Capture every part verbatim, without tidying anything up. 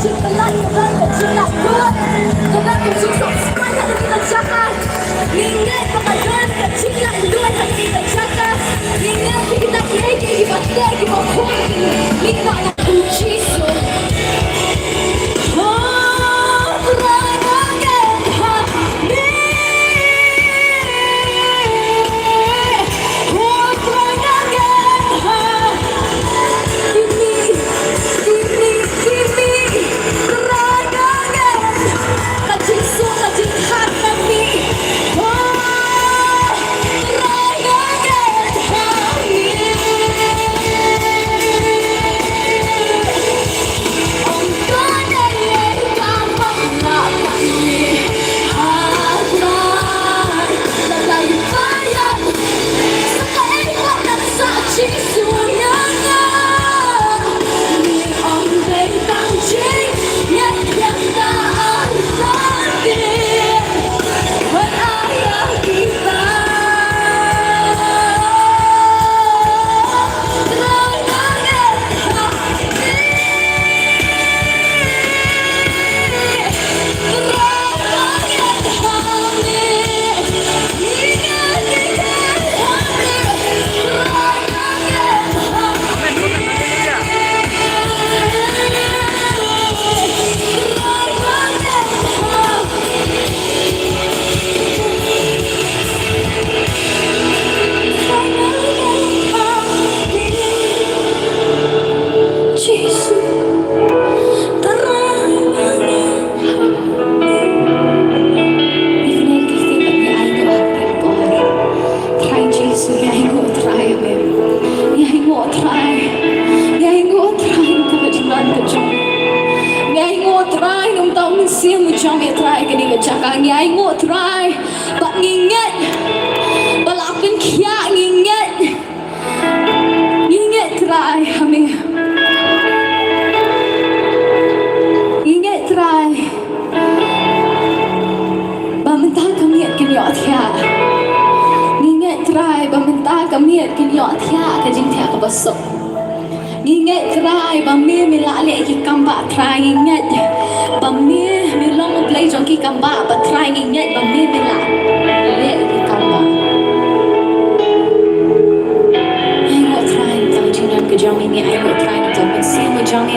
Ka don ka jinglaitluid, ka don ka jingsubscribe ha kane ka jaka. Ngi ngeit ba ka don ka jinglaitluid ha kane ka jaka. Ngi ngeit ba kita kiei kiei kiba teh kiba khum, ngi ngeit ba U Jisu. Oh, Trai, ngi ngeit ha me. Trai Jisu, ngi ainguh Trai, amen. Ngi ainguh Trai. Ngi ainguh Trai, namar ka jingwan ka jong me. Ngi ainguh Trai, namar u Mynsiem jong me Trai, kane ka jaka. Ngi ainguh Trai, ba ngi ngeit ba la pynkhiah, ngi ngeit. Ngi ngeit Trai, amen. Ngi ngeit Trai. Ba mynta ka miet kin ïoh thiah. Ngi ngeit Trai ba mynta ka miet kin ïoh thiah ka jingthiah kaba suk. Ngi ngeit Trai ba me me la leh ki kam ba Trai, ngi ngeit ba me me long U Blei jong ki kam ba, ba Trai ngi ngeit ba me me la leh ki kam ba. Ngi ainguh Trai namar ka jingwan ka jong me, ngi ainguh Trai namar ka mynsiem ka jong me,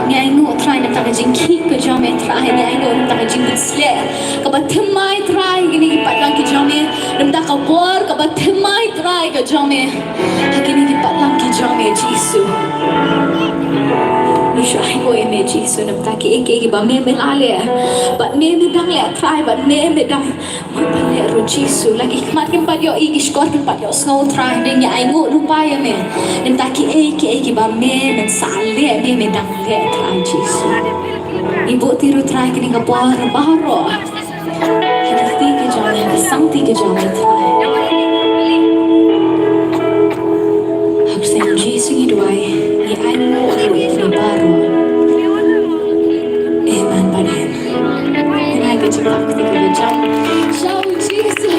ngi ainguh Trai namar ka jingkhih ka jong me Trai, ngi ainguh namar ka jingpynsleh kaba thymmai Trai, kine ki patlang ki jong me, namar ka bor kaba thymmai Trai ka jong me. Ha kine ki patlang ki jong me Jisu. Ngi shu ainguh ïa me Jisu namar kiei kiei kiba me me la leh. Bad me me dang leh Trai, bad me me dang mut ban leh ruh Jisu. La ki khmat kim pat ïohi, ki shkor kim pat ïohsngew Trai, hynrei ngi ainguh lypa ïa me. Namar kiei kiei kiba me men sa leh, me me dang leh Trai Jisu. Ngi buh ti ruh Trai kine ka por baroh. Ha ka kti ka jong me, ha ka sangti ka jong me Trai. Ha ka kyrteng Jisu ngi duwai, ngi ainguh ruh ïa kine baroh. Amen, amen. Ngi ai ka jingthap kti kaba jam sha u Jisu.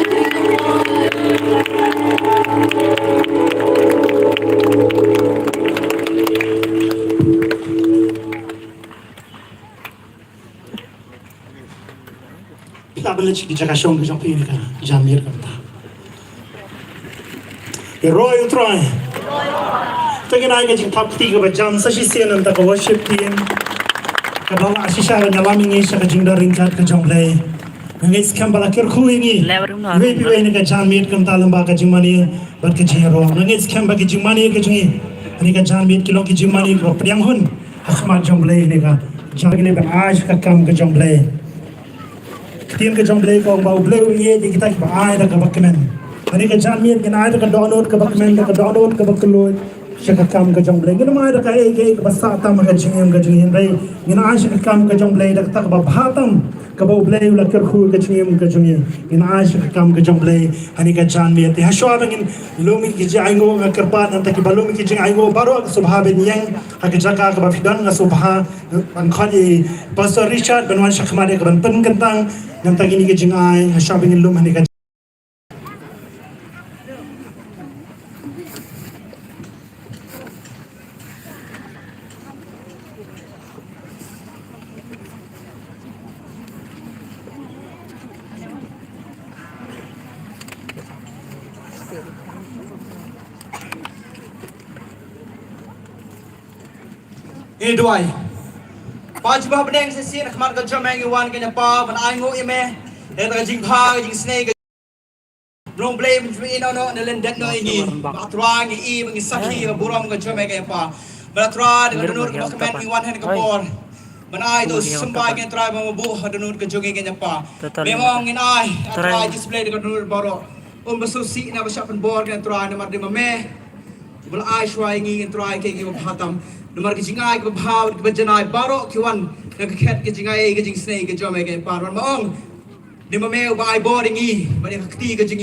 Phi lah ban leit sha ki jaka shong ka jong phi ïa ka janmiet kaba mynta. Ïaroh ïa u Trai. Te ngin ai ka jingthap kti kaba jam sa shisien na ka bynta ka worship team kaba la shisha ban ïalam ïa ngi sha ka jingdon ryngkat ka jong U Blei. Nga ngeit skhem ba la kyrkhu ïa ngi. Iwei pa iwei na ka janmiet kaba mynta lyngba ka jingmane bad ka jingïaroh. Nga ngeit skhem ba ka jingmane ka jong ngi ha kane ka janmiet ki long ka jingmane kaba pdiang hun ha khmat jong U Blei ha kane ka janmiet, ban ai sha ka kam ka jong U Blei. Ka ktien ka jong U Blei ka ong ba U Blei u ïeit ïa kita kiba ai da kaba kmen. Ha kane ka janmiet ngin ai da ka dohnud kaba kmen, da ka dohnud kaba kylluid sha ka kam ka jong U Blei. Ngin ym ai da kaei kaei kaba sah tam ha ka jingim ka jong ngi, hynrei ngin ai sha ka kam ka jong U Blei da kata kaba bha tam kaba U Blei u la kyrkhu ha ka jingim ka jong ngi. Ngin ai sha ka kam ka jong U Blei ha kane ka janmiet. Te hashwa ba ngin lum ïa ki jingainguh, nga kyrpad na bynta kiba lum ïa ki jingainguh baroh, nga sngewbha ban ïeng ha ka jaka kaba phi don, nga sngewbha ban khot ïa i Pastor Richard ban wan sha khmat ïa ka ban pynkyntang na bynta kine ki jingai. Hashwa ba ngin lum ha kane ka Ngi duwai. Kpa jong me ba ha bneng, shisien ha khmat ka jong me ngi wan kein, Kpa, ban ainguh ïa me ïa ka jingbha, ka jingsnei, ka Blei, ban jubab ïa no no ne lyndet noh ïa ngi. Ba Trai, ngi i ba ngi sakhi ïa ka burom ka jong me kein, Kpa. Ba Trai, da ka dohnud kaba kmen ngi wan ha kane ka por ban ai to symbai kein, Trai, ba me buh ha dohnud ka jong ngi kein, Kpa. Me mo ngin ai, Trai Jisu Blei, da ka dohnud baroh. Um ba sngewsih ne ba shah pynbor kein, Trai, namar dei ma me uba la ai shuwa ïa ngi kein, Trai, kein, kiba bha tam. Namar ka jingai kaba bha, kaba janai, baroh ki wan na ka khet ka jingai, ka jingsnei ka jong me kein, Kpa. Namar ma ong dei ma me uba ai bor ïa ngi, ba dei ka kti ka jong ngi.